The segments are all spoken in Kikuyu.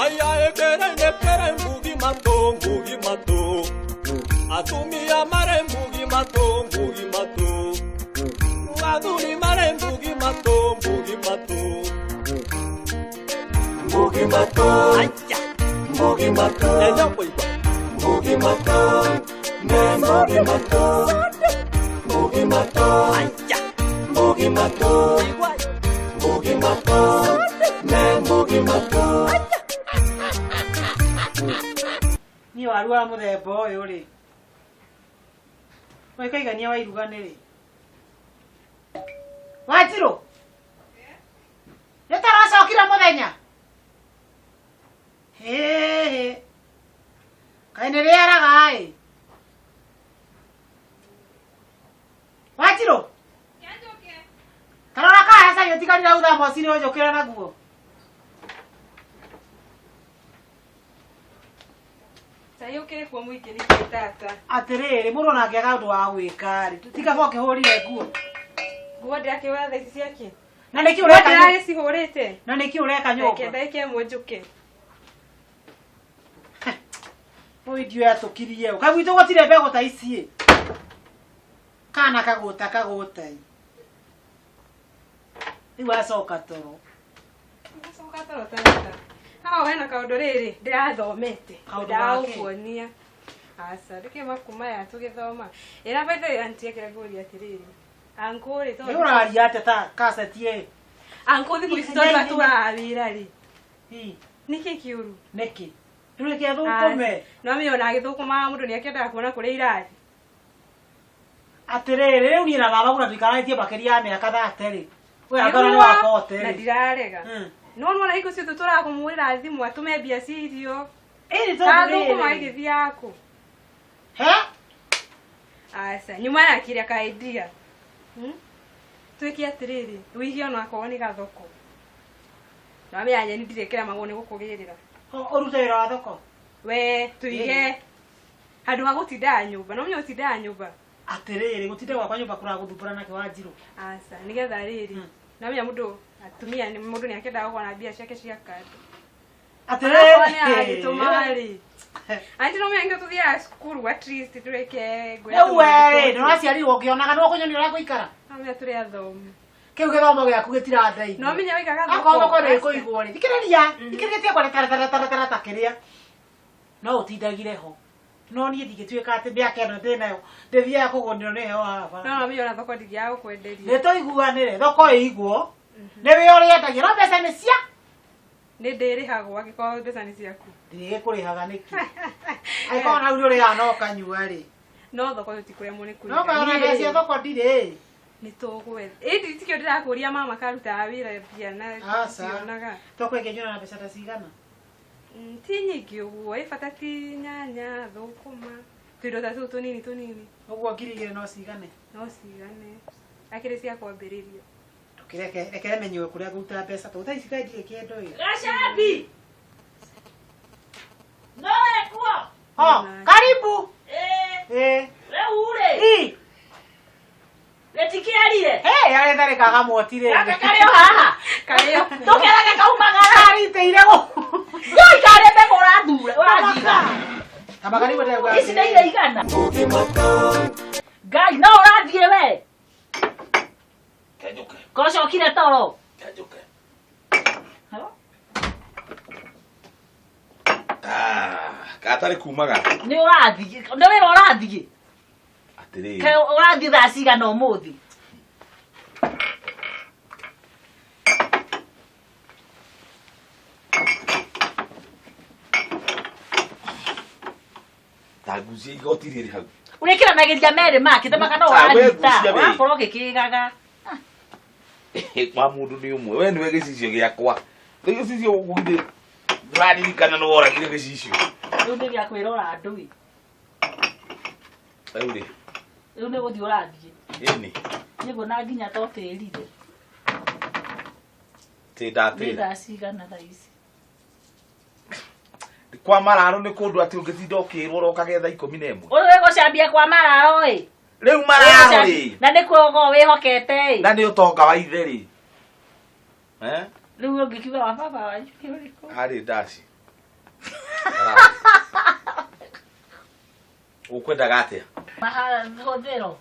Aya ekere nekere mbugi mato mbugi mato. Atumia mare mbugi mato mbugi mato. Athuri mare mbugi mato mbugi mato. Mbugi mato. Aya. Mbugi mato. Enya koigwa. Mbugi mato. Ne mbugi mato. Mbugi mato. Aya. Mbugi mato. Mbugi mato. Ne mbugi mato. Niĩ waru wa mũthemba ũyũ rĩ wĩkaigania wa iruga nĩ rĩ Wanjirũ nĩ taracokire mũthenya hĩhĩ kaĩ nĩ rĩaraga ĩ Wanjirũ tarora kaha cai ũtigarire hau thamoci-inĩ ũnjũkĩre naguo. Cai ũkĩrĩ kuo mũingĩ nĩkĩ tata? Atĩrĩrĩ mũndũ ona angĩaga ũndũ wa gwĩka rĩ tiga bo ũkĩhũrire nguo. Nguo ndĩrakĩhũra thaa ici ciake? Na nĩkĩ Nguo ũreka nyũmba? ndĩragĩcihũrĩte? Na nĩkĩ ũreka Reke nyũmba? ndagĩka ĩmwe njũke. Ũyũ ndiũĩ atũkirie ũ. Kaĩ gwitũ gũtirĩ mbegũ ta ici ĩ? Kana kagũta kagũta ĩ. Rĩu acoka toro. Acoka toro tata. Haha hena kaũndũ rĩrĩ ndĩrathomete. Kaũndũ gakĩ? Ndagũkuonia. Aca ndĩkĩma kuma ya tũgĩthoma. Ĩra by the way auntie ekĩra ngũria atĩrĩrĩ. Uncle rĩ Nĩ tondũ ũraria atĩa ta kaseti ĩ? Uncle thikũ ici tondũ atũraga wĩra rĩ. Hi, Nĩkĩ kĩũru? nĩkĩ? Ndũrĩke thũkũme. No menya ona agĩthũkũmaga mũndũ nĩakĩendaga kuona kũrĩa irathi. Atĩrĩrĩ rĩu niĩ na baba gũra tũikaranĩtie makĩria ya mĩaka 30 rĩ. We angorwo nĩ wa 40 Na rĩ. ndirarega. No nĩwona hingo ciothe tũrakũmũhũrĩra thimũ atũme mbia cia irio. Ĩni Ta tondũ thũkũma rĩrĩ. igĩthiaga kũ? He? Aca, nyuma ya kĩrĩa ka idea. Twĩke atĩrĩrĩ, wĩige ona akorwo nĩ gathoko. Nwamenya nyeni ndirĩ kĩremagwo nĩ gũkũgĩrĩra. Ũrute wĩra wa thoko? We tũige handũ ha gũtindaga nyũmba, no menya ũtindaga nyũmba. Atĩrĩrĩ gũtinda gwakwa nyũmba kũragũthumbũra nakĩ Wanjirũ? Aca, nĩgetha rĩrĩ, namenya mũndũ atumia nĩ mũndũ nĩakĩendaga gũkorwo na mbia ciake cia kando. Onakorwo nĩ agĩtũma rĩ. Auntie no menya nĩkĩo tũthiaga cukuru at least tũreke ngwĩra Rĩu we rĩ, ndũraciarirwo ũkĩonaga no kũnyonia ũrĩa ngũikara. No menya tũrĩ athomi. Kĩu gĩthomo gĩaku gĩtirandeithia. No menya wĩigaga thoko. Akorwo thoko nĩ ĩkũigwo rĩ, thikĩrĩria, thikĩrĩria tiga kwaria taratara ta kĩrĩa. No ũtindagire ho. No niĩ ndingĩtuĩka atĩ mĩaka ĩno ndĩnayo ndĩthiaga kũgũnĩrwo nĩ heho haha No bara. no menya ona thoko ndingĩaga gũkwenderia. Nĩ tũiguanĩre, thoko ĩigwo, nĩ wĩ ũrĩendagia, no mbeca nĩ cia Nĩ ndĩrĩhagwo angĩkorwo mbeca nĩ ciaku. Ndirĩgĩkũrĩhaga nĩkĩ? Angĩkorwo na hau nĩ ũrĩhaga no ũkanyua rĩ. No thoko tũtikũremwo nĩ No ũkanyua na mbeca cia thoko ndirĩ. Nĩ tũgwetha. Ĩndĩ tikĩo ndĩrakũria mama karutaga wĩra mbia na Aca. cionaga. Thoko ĩngĩnyua na mbeca ta cigana? Ti nyingĩ ũguo, ĩ bata ti nyanya, thũkũma, tũindo ta tũu tũnini tũnini. Ũguo 2,000 no cigane? No cigane. Akĩrĩ cia kwambĩrĩria. Ndũkĩreke, reke menywo kũrĩa ngũruta mbeca tondũ thaa ici kaĩ ndirĩ kĩndũ ĩ. Gacambi. Nowe kuo. Oh, karibu. Eh, Eh. rĩu rĩ. Ĩ. Rĩtikĩarire. Hey, arĩtharĩkaga mwoti rĩngĩ. Gaka karĩ o haha. Karĩ o kuo. Tũkerage kaumagara. Karĩtĩire gũkũ. Ndũikarĩ mbegũ ũrathura, ũrathiga. Tamaga rĩu ndĩrauga Ici nĩ irio igana. Mbugi mato. Ngai, no ũrathiĩ we. Kenjũke, Kocokire toro. kenjũke. Ah, gatarĩ kumagara. Nĩ ũrathiĩ, nĩ wĩra ũrathiĩ. Atĩrĩrĩ. Kaĩ ũrathiĩ thaa cigana ũmũthĩ? Ta ngucie igoti rĩrĩ hau. Ũrĩkĩranagĩria merĩ make thamaka no Ta, we ũranyita. ngucia we. Ũrakorwo ũgĩkĩgaga. Wa mũndũ nĩ ũmwe. We nĩwe gĩcicio gĩakwa. Rĩu gĩcicio gũkũ githĩ ndũraririkana nĩ woragire gĩcicio. Rĩu nĩ gĩa kwĩrora andũ ĩ. Rĩu rĩ, Rĩu nĩ gũthiĩ ũrathiĩ. ĩni, Niĩ nguona nginya to tĩrire. tĩ Nĩ ndatĩra. thaa cigana thaa ici? Kwa mararo nĩ kũndũ atĩ ũngĩtinda ũkĩrwo ũroka thaa 11. Ũyũ wĩgũcambia kwa mararo ĩ. Rĩu mararo rĩ. Na nĩkuo ũkoragwo wĩhokete ĩ. Na nĩ ũtonga wa ithe rĩ. Eh? Rĩu ũngĩkiuga wa baba wanyu nĩ ũrĩkũ? Harĩ ndaci. Ũkwendaga atĩa? Mahũthĩro.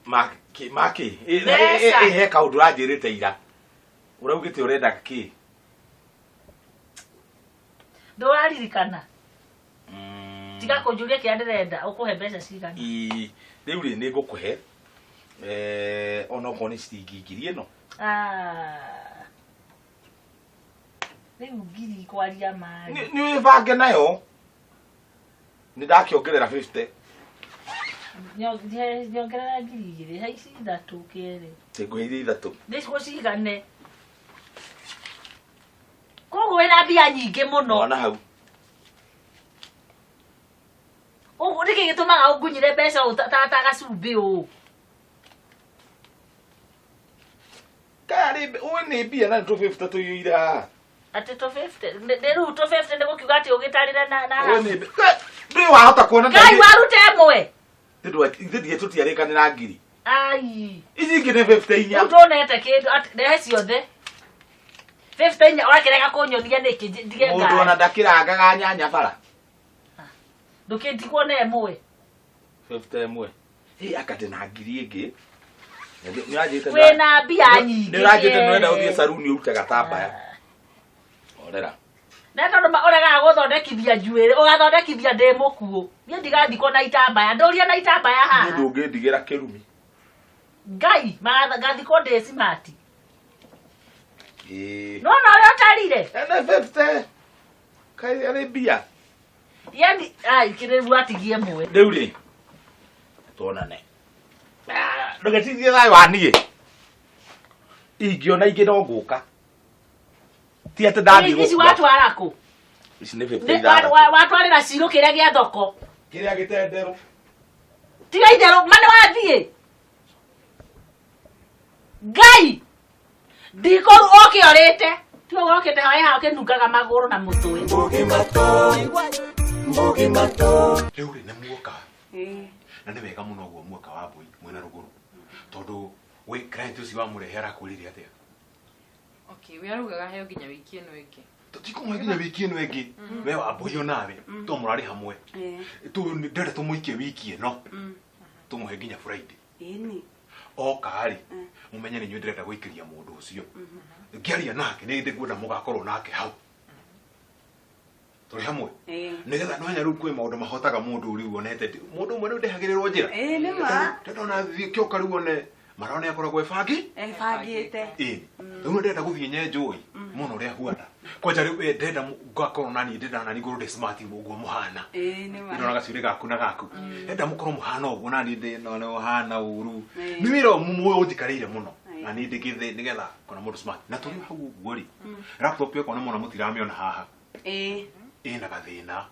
Maki maki. Mbeca. He kaũndũ ũranjĩrĩte ira. Ũraugĩte ũrenda kĩ? Ndũraririkana. Tiga kũnjũria kĩrĩa ndĩrenda, ũkũhe mbeca cigana? Ii, rĩu rĩ nĩ ngũkũhe onokorwo nĩ ciringi ngiri ĩno. Ah. Rĩu ngiri kwaria marĩ. Nĩ wĩbange nayo. Nĩ ndakĩongerera 50. Nyongerera ngiri igĩrĩ, he ici ithatũ kĩerĩ. Ngũheire ithatũ. Nĩcio cigane. Koguo wĩna mbia nyingĩ mũno. Mwana hau. Ũguo nĩkĩ gĩtũmaga ũngunyĩre mbeca ũũ ta gacumbĩ ũũ? Kaya rĩ ũĩ nĩ mbia na nĩ tũ 50 tũiyũire haha. Atĩ tũ 50 nĩ rĩu tũ 50 nĩ gũkiuga atĩ ũgĩtarĩre na Ũĩ nĩ mbia. Ndũĩ wahota kuona Ngai waruta ĩmwe. Ithuĩ ndige tũtiarĩkanĩra ngiri. Ai. Ici ingĩ nĩ 50 inya. Rĩu ndonete kĩndũ atĩ rehe ciothe. 50 inya ũrakĩrega kũnyonia nĩkĩ ndige Mũndũ ona ngari. ndakĩrangaga nyanya bara. Ndũkĩndigwo na ĩmwe. 50 ĩmwe. Ĩ anga ndĩna ngiri ĩngĩ. Nĩ Wĩna mbia nyingĩ. Nĩ ũranjĩte nĩ ũrenda kĩere. ũthiĩ saruni ũrute gatambaya. Orera. Na tondũ ũregaga gũthondekithia njuĩrĩ, ũgathondekithia ndĩ mũkuũ. Niĩ ndigathikwo na itambaya, ndũrie na itambaya Niĩ haha. ndũngĩndigĩra kĩrumi. Ngai, ngathikwo ndĩ smart. Ĩĩ. Nĩwona ũrĩa ũtarire? Ene 50. Kaĩ arĩ mbia. Yani, ai, kĩrĩu atigie ĩmwe. Rĩu rĩ. Tuonane. Ndũgetithie thayũ wa niĩ. Ingĩona ingĩ no ngũka. Ti atĩ ndathiĩ Ici gũkua. watwara kũ? Ici nĩ 50 Nĩ- ithathatũ. Watwarĩra cirũ kĩrĩa gĩa thoko. Kĩrĩa gĩtenderũ. Tiga itherũ, ma nĩ wathiĩ. Ngai! Ndikũru ũke ũrĩte. Tiga ũrokĩte hae haha ũkĩnungaga magũrũ na mũtwe. Rĩu rĩ nĩ muoka na nĩ wega mũno ũguo muoka wa mbũi mwĩna rũgũrũ tondũ wĩ client ũcio wamũrehe arakwĩrire atĩa? Okay, we araugaga heo nginya wiki ĩno ĩngĩ. Tũtikũmũhe nginya wiki ĩno ĩngĩ. We wa mbũi onawe to mũrarĩ hamwe ndĩrenda tũmũikie wiki ĩno tũmũhe nginya Friday. Ĩni. Oka rĩ mũmenye nĩ inyuĩ ndĩrenda gũikĩria mũndũ ũcio ngĩaria nake nĩ ndĩkuenda mũgakorwo nake hau tũrĩ hamwe nĩgetha nwanya rĩu kwĩ maũndũ mahotaga mũndũ rĩu onete mũndũ ũmwe rĩu ndehagĩrĩrwo njĩra. Ĩĩ nĩ ma. Ndona thiĩ kĩoka rĩu one marona akoragwo ebangi Ebangĩte. Ĩni rĩu ndĩrenda gũthiĩ nyenjũĩ mũno ũrĩa huana kwanja rĩu ndĩrenda ngakorwo nani ndĩrenda nani ngorwo ndĩ smart ũguo mũhana. Ĩĩ nĩ ma. Ndĩrona gacuĩrĩ gaku na gaku ndĩrenda mũkorwo mũhana ũguo nani ndĩnona ũhana ũru nĩ wĩra ũmwe ũnjikarĩire mũno na niĩ ndĩgĩthĩ nĩgetha kona mũndũ smart na tũrĩ hau ũguo rĩ laptop yakwa nĩ mona mũtiramĩona haha. Ĩĩ. Ĩna gathĩna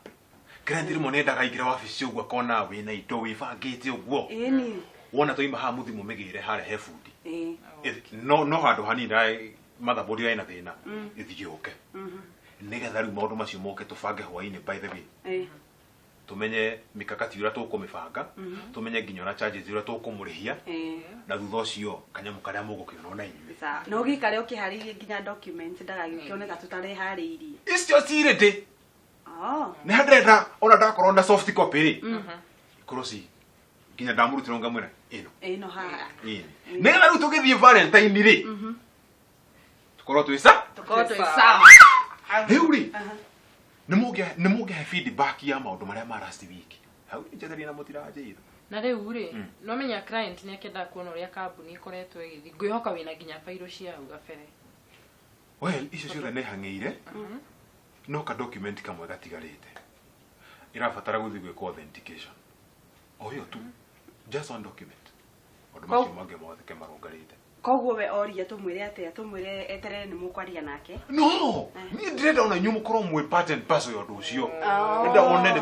client rĩmwe nĩendaga aingĩre wabici ũguo akona wĩna indo wĩbangĩte ũguo. Ĩni. Wona twaima haha mũthiĩ mũmĩgĩre harĩa he bundi. Ĩĩ. No handũ hanini motherboard ĩrĩ na thĩna ĩthiĩ yũke nĩgetha rĩu maũndũ macio moke tũbange hwainĩ by the way. Ĩĩ. Tũmenye mikakati ũrĩa tũkũmĩbanga, tũmenye nginya ona charges ũrĩa tũkũmũrĩhia na thutha ũcio kanyamũ karĩa mũgũkĩona ona inyuĩ. Sawa. Na ũgĩikare ũkĩharĩirie nginya documents ndagagĩũke ta tũtareharĩirie. Icio cirĩ ndĩ. Oh. Nĩ handĩrenda ona ndakorwo na soft copy rĩ ikorwo ci nginya ndamũrutĩra ngamwĩra ĩno. Ĩno haha. Ĩni nĩgetha rĩu tũgĩthiĩ Valentine rĩ tũkorwo twĩ sa Tũkorwo twĩ sawa. Rĩu rĩ nĩ mũngĩahe feedback ya maũndũ marĩa ma last week hau njetherie na mũtiranjĩra. Na rĩu rĩ, no menya client nĩ akĩendaga kuona ũrĩa kambuni ĩkoretwo ĩgĩthiĩ. Ngwĩhoka wĩna nginya bairũ cia hau gabere. Well, icio ciothe nĩ hang'ĩire no ka document kamwe gatigarĩte ĩrabatara gũthiĩ gwĩkwo authentication o ĩyo tu, just one document, maũndũ macio mangĩ mothe ke marũngarĩte. Koguo we oria tũmwĩre atĩa? Tũmwĩre eterere nĩ mũkwaria nake? No, niĩ ndĩrenda ona inyuĩ mũkorwo mwĩ part and parcel ya ũndũ ũcio. Ndĩrenda one nĩ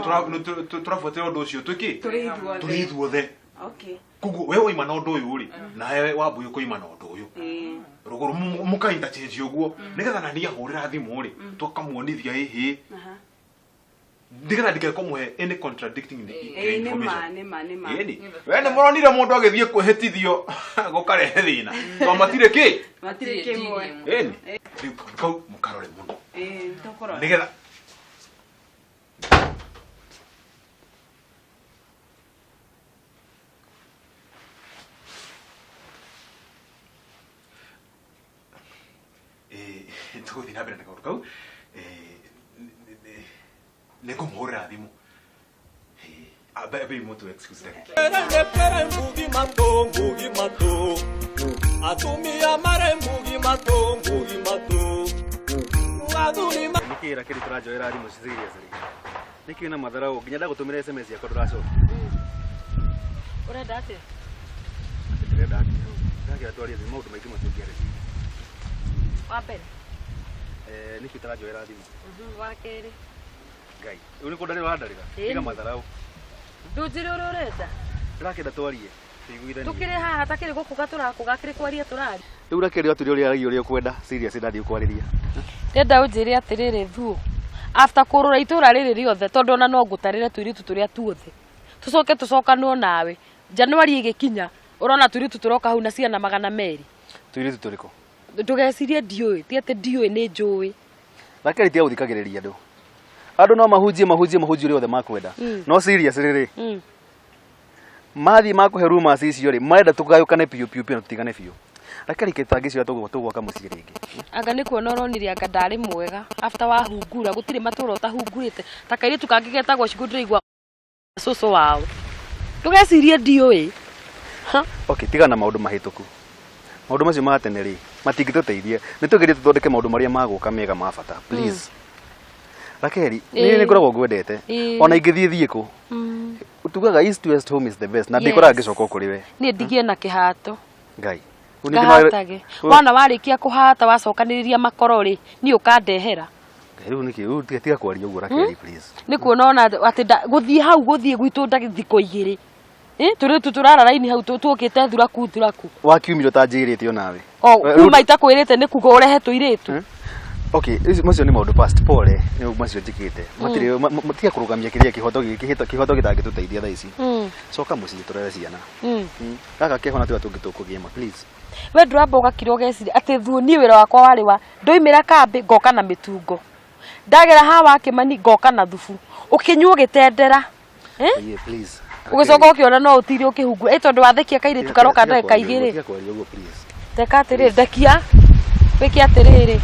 tũrabuatĩra ũndũ ũcio twĩkĩ Tũrĩ ithuothe. Tũrĩ ithuothe. Okay. Koguo we waima na ũndũ ũyũ rĩ nawe wambũi ũkoima na ũndũ ũyũ Ĩĩ. rũgũrũ mũka interchange ũguo nĩgetha nani ahũrĩra thimũ rĩ tũkamuonithia ĩhĩ nĩgetha ndikae kũmũhe any contradicting Ĩĩ nĩ ma information. nĩ ma nĩ ma. Ĩni we nĩ mũronire mũndũ agĩthiĩ kwĩhĩtithio gũkarehe thĩna to matirĩ kĩ Matirĩ kĩmwe. Ĩni rĩu kau mũkarore mũno Ĩĩ tũkũrora. nĩgetha Tũgũthiĩ na mbere na kaũndũ kau. Nĩ ngũmũhũrĩra thimũ. Abe mũtu excuse ndagĩka. Pere mbugi mato mbugi mato atumia mare mbugi mato mbugi mato athuri Nĩkĩ Rakeli tũranjoera thimũ seriously? Nĩkĩ wĩna matharau nginya ndagũtũmĩra SMS yakwa ndũracokia? Ũrenda atĩa? Ndĩrenda atĩa? Ndakĩra twarie thimũ maũndũ maingĩ matũngĩarĩrĩria. Wa mbere. Nĩkĩ ũtaranjoera thimũ? Wa kerĩ. Ngai, rĩu nĩ kũndarĩra ũrandarĩra? Tiga matharau. Ndũnjĩre ũrĩa ũrenda. Ndĩrakĩenda twarie tũiguithanie. Tũkĩrĩ haha takĩrĩ gũkũga tũrakũga kĩrĩ kwaria tũraria. Rĩu Rakeli watuire ũrĩa aragia ũrĩa ũkwenda serious ndathiĩ gũkwarĩria. Ndĩrenda ũnjĩre atĩrĩrĩ Thuo. After kũrũra itũra rĩrĩ rĩothe tondũ ona no ngũtarĩre tũirĩtu tũrĩa tuothe. Tũcoke tũcokanwo nawe. Januari ĩgĩkinya ũrona tũirĩtu tũroka hau na ciana 200. Tũirĩtu tũrĩkũ? Ndũgecirie ndiũĩ, ti atĩ ndiũĩ nĩ njũĩ. Rakeli tiga gũthikagĩrĩria andũ. Andũ no mahunjie mahunjie mahunjie ũrĩa othe makwenda. No serious rĩrĩ. Mathiĩ makũhe rumors icio rĩ, marenda tũgayũkane biũ biũ biũ na tũtigane biũ. Rakeli kĩtangĩciria tũgwaka mũciĩ rĩngĩ. Anga nĩ kuona ũronire anga ndarĩ mwega after wahungura gũtirĩ matũra ũtahungurĩte ta kairĩtu kangĩ getagwo Cigũ ndĩraigua cũcũ wao. Ndũgecirie ndiũĩ. Okay, tiga na maũndũ mahĩtũku. Maũndũ macio ma tene rĩ, matingĩtũteithia. Nĩ tũgerie tũthondeke maũndũ marĩa magũka mega ma bata. Please. Rakeli, niĩ nĩ ngoragwo ngwendete. Ona ingĩthiĩ thiĩ kũ. Tugaga east west home is the best na ndikoraga ngĩcoka kũrĩ we. Niĩ ndigie na kĩhato. Ngai. Ngahatage. Wona warĩkia kũhata wacokanĩrĩria makoro rĩ, niĩ ũkandehera. Rĩu nĩkĩ rĩu tiga kwaria ũguo Rakeli please. Nĩ kuona ona atĩ gũthiĩ hau gũthiĩ gwitũ thikũ igĩrĩ. Tũrĩtu tũrara raini hau tũkĩte thuraku thuraku. Wakiumire ũtanjĩrĩte onawe. O kuma itakwĩrĩte nĩ kuga ũrehe tũirĩtu. Okay, macio nĩ maũndũ past pole nĩ macio njĩkĩte. Matirĩ tiga kũrũgamia kĩrĩa kĩhoto gĩkĩ kĩhoto gĩtangĩtũteithia thaa ici. Coka mũciĩ tũrere ciana. Gaka keho na tũrĩa tũngĩ tũkũgĩma please. We ndũramba ũgakira ũgeciria atĩ Thuo niĩ wĩra wakwa warĩ wa ndoimĩra kambĩ ngoka na mĩtungo. Ndagera haha wa Kĩmani ngoka na thubu. Ũkĩnyua ũgĩtendera. Yeah, please. Ũgĩcoka ũkĩona no ũtire ũkĩhungura. Ĩ tondũ wathekia kairĩtu karoka ndagĩka igĩrĩ. Tiga kwaria ũguo please. Teka atĩrĩrĩ ndekia. Wĩke atĩrĩrĩ.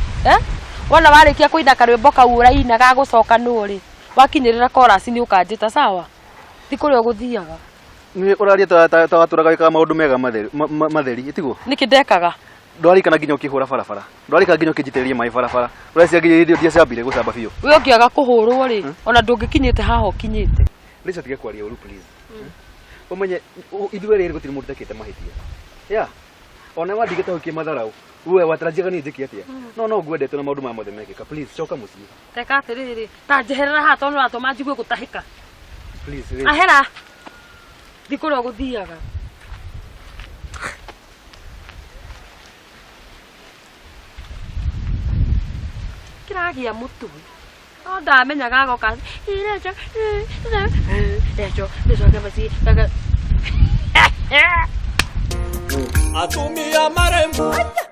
Wona warĩkia kũina karwĩmbo kau ũraina ga gũcokanwo rĩ, wakinyĩrĩra chorus nĩ ũkanjĩta sawa? Ti kũrĩa ũgũthiaga. Nĩ ũraria ta watũraga wĩkaga maũndũ mega matheri, tiguo? Nĩkĩ ndekaga? Ndwarikana nginya ũkĩhũra barabara. Ndwarikana nginya ũkĩnjitĩrĩria maĩ barabara. Ũreciria nginya irio ndiacambire gũcamba biũ. We ũngĩaga kũhũrwo rĩ, ona ndũngĩkinyĩte haha ũkinyĩte. Rĩca tiga kwaria ũru please. Ũmenye ithuĩ rĩrĩ gũtirĩ mũndũ ũtekĩte mahĩtia. Yeah. Ona wandigĩte hau kĩmatharau. We watarajiaga niĩ njĩke atĩa? No no ngwendete na maũndũ maya mothe mekĩka. Please coka mũciĩ. Teka atĩrĩrĩ, ta njeherera haha tondũ ũratũma njigue gũtahĩka. Please rĩu. Ahera. Thi kũrĩa ũgũthiaga. Kĩragĩa mũtwe. No ndamenyaga agoka. Irecho, recho, nĩcoke mũciĩ. Atumia mare mbugi.